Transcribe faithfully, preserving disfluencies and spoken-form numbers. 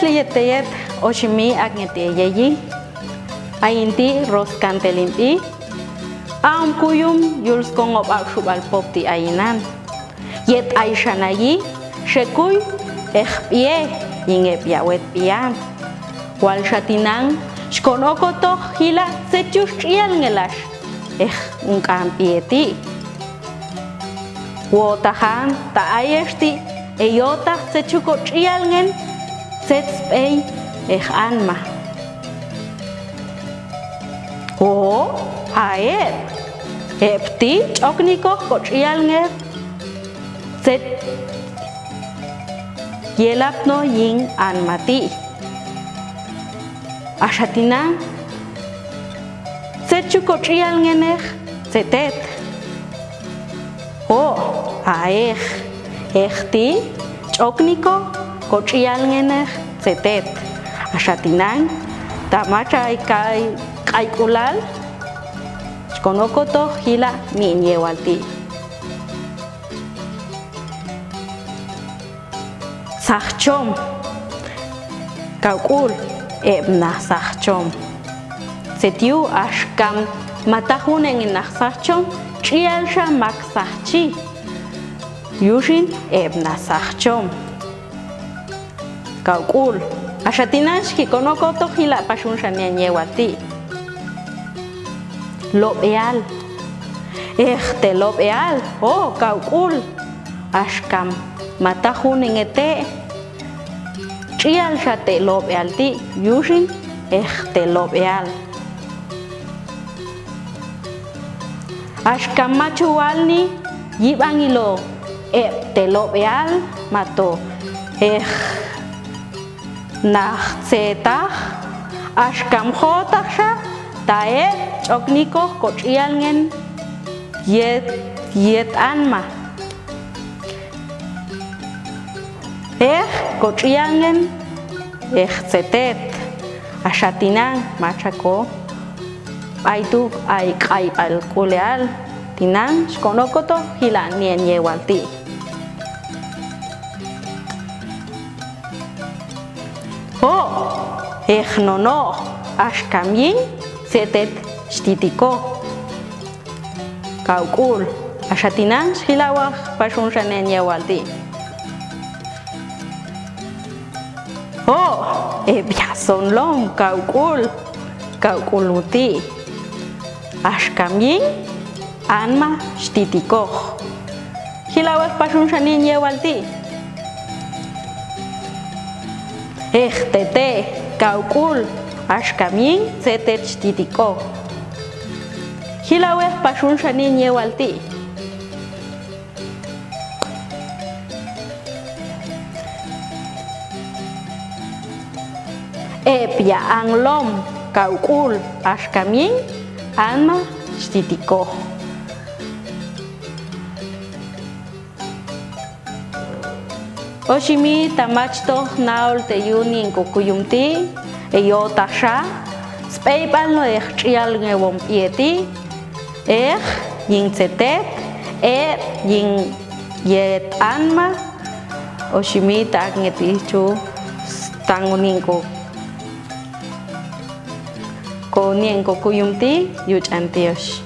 Yet te yet, oxi mi ak nge ti eyeyi. Ain ti ros kan te limpi. Aum kuyum yul skongop ak xubal pop ti ainan. Yet ai xanayi, xekuy, ex pie, yin ep yawet pian. Wal xatinang, xkon okotox hilak tsechux ch'ial ngelax, ex ungkan pie ti. Wo tahan, ta ayex ti, eyo tax tsechux ko ch'ial ngen, tsets pei, ex anma. O, ae, ep ti, ch'ok nikox ko ch'ial nge, tset, yelap no yin anma ti. Axa tinang, tsechux ko ch'ial ngen ex, tsetet. O, aex, ex ti, ch'ok nikox ko ch'ial ngen ex, tsetet. Axa tinang, ta mach'a ai kai, kai k'ulal, xkon okotox hilak ni'in yewal ti. Saxchom. Kau k'ul, ep na saxchom. Setiu axka matajun ngen na saxchom, ch'ial xa mak saxchi. Yuxin ep na saxchom. Kau k'ul. Axa tinang xkon okotox hilak paxun xa ni'in yewal ti. Lobeal. Ex te lobeal, o kau k'ul. Axka matajun ngen te. Ch'ial xa te lobeal ti, yuxin ex te lobeal. Axka machual ni, yibang ilo, ep te lobeal, mato, ex nax tsetax, axka mxotax xa, ta ep ch'ok nikox ko ch'ial ngen, yet, yet anma. Ex ko ch'ial ngen, ex tsetet. Axa tinang, mach'a ko ai tu, ai kai pal k'uleal. Tinang, xkon okotox hilak ni'in yewal ti. O, ex nono, axka yin, tsetet, xtitiko. Kau k'ul, axa tinang, xhilak wak paxun xa ni'in yewal ti. O, ep ya sonlom, kau k'ul, kau k'ul uti. Axka yin, anma xtitikox. Xhilak wak paxun xa ni'in yewal ti. Ex tete, kau k'ul, axka yin, tsetet xtitiko. Xhilak wak paxun xa ni'in yewal ti. Ep ya anglom, kau k'ul, axka yin, anma xtitiko. Oxi mi, ta mach'a tox naul te yu ni'in ko kuyum ti, eyo taxa, spei pal no ex ch'ial nge wom pie ti, ex yin tsetet, ep yin yet anma. Oxi mi, ta nge ti chu, tangu ni'in ko, ko ni'in ko kuyum ti, yu ch'an ti oxi.